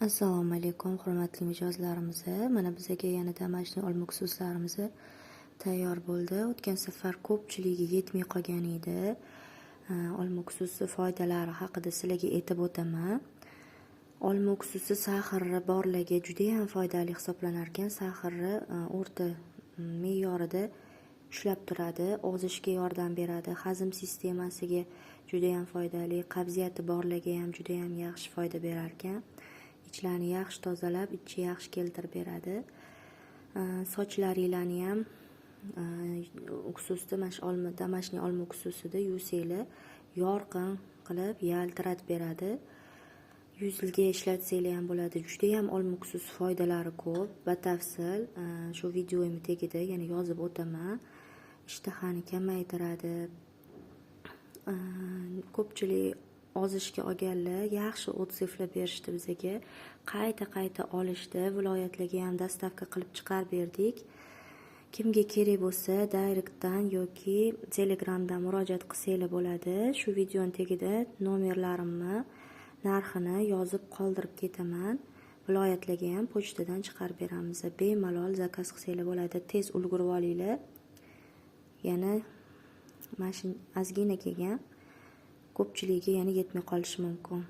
Assalomu alaykum, hurmatli mijozlarimiz. Mana bizaga yana домашний olma уксус larimiz tayyor bo'ldi. O'tgan safar ko'pchiligi yetmay qolgan edi. Olma уксус i foydalari haqida sizlarga aytib o'taman. Olma уксус i сахар i borlarga judayam foydali hisoblanar ekan. Сахар ni o'rta me'yorida ushlab turadi, ozishga yordam beradi, hazm sistemasiga judayam foydali, qabziyati borlarga ham judayam yaxshi foyda berar ekan. Ichlarni yaxshi tozalab, ichni yaxshi keltirib beradi. Sochlaringlarni ham уксус da, mana shu olma, домашний olma уксус ida yuvsanglar, yorqin qilib yaltiratib beradi. Yuzga ishlatsanglar ham bo'ladi. Judayam olma уксус foydalari ko'p. Batafsil shu videoyim tagida yana yozib o'taman. Ishtahani kamaytiradi. Ko'pchilik ozishga olganlar yaxshi отзыв lar berishdi bizaga. Qayta-qayta olishdi. Viloyatlarga ham доставка qilib chiqarib berdik. Kimga kerak bo'lsa, Directdan yoki Telegramdan murojaat qilsanglar bo'ladi. Shu videoni tagida nomerlarimni, narxini yozib qoldirib ketaman. Viloyatlarga ham pochtadan chiqarib beramiz. Bemalol заказ qilsanglar bo'ladi. Tez ulgurib olinglar. Yana mana shu ozgina kelgan. Ko'pchiligiga yana yetmay qolishi mumkin.